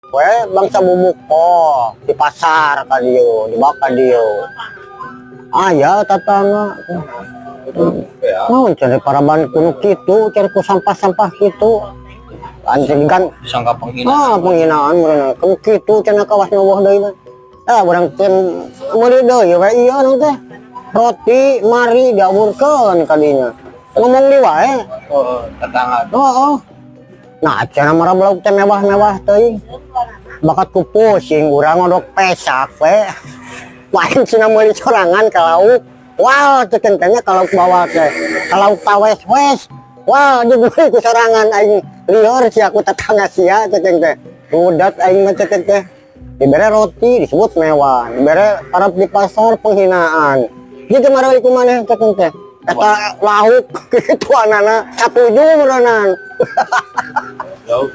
We bangsa bubuk kol di pasar ka dieu, dibawa ka dieu. Aya tatangga. Ya. Naon cari paraban kuno kitu, cari ku sampah-sampah kitu. Anjing kan Disangka penghinaan. Ah, penghinaan meureun. Kamu kitu cenah kawas nu deui mah. Ah, urang teh meuli deui we ieu nu teh. Roti mari diaburkeun ka dinya. Ngomong di wae. Oh, tetangga. Oh. Nah, cenah marah lauk teh mewah-mewah teuing. Bakat ku pusing urang ngodok pesak we. Lain cenah meuli sorangan ka lauk. Wah, cek teh kalau bawa teh. Kalau tawes wes. Wah, dibeli ku sorangan aing lieur sia ku tetangga sia cek teh. Rudat aing mah cek teh. Dibere roti disebut mewah, dibere parab di pasar penghinaan. Jadi kemarin ku maneh cek teh. Eta lauk kitu anana satuju meureunan. Jauh.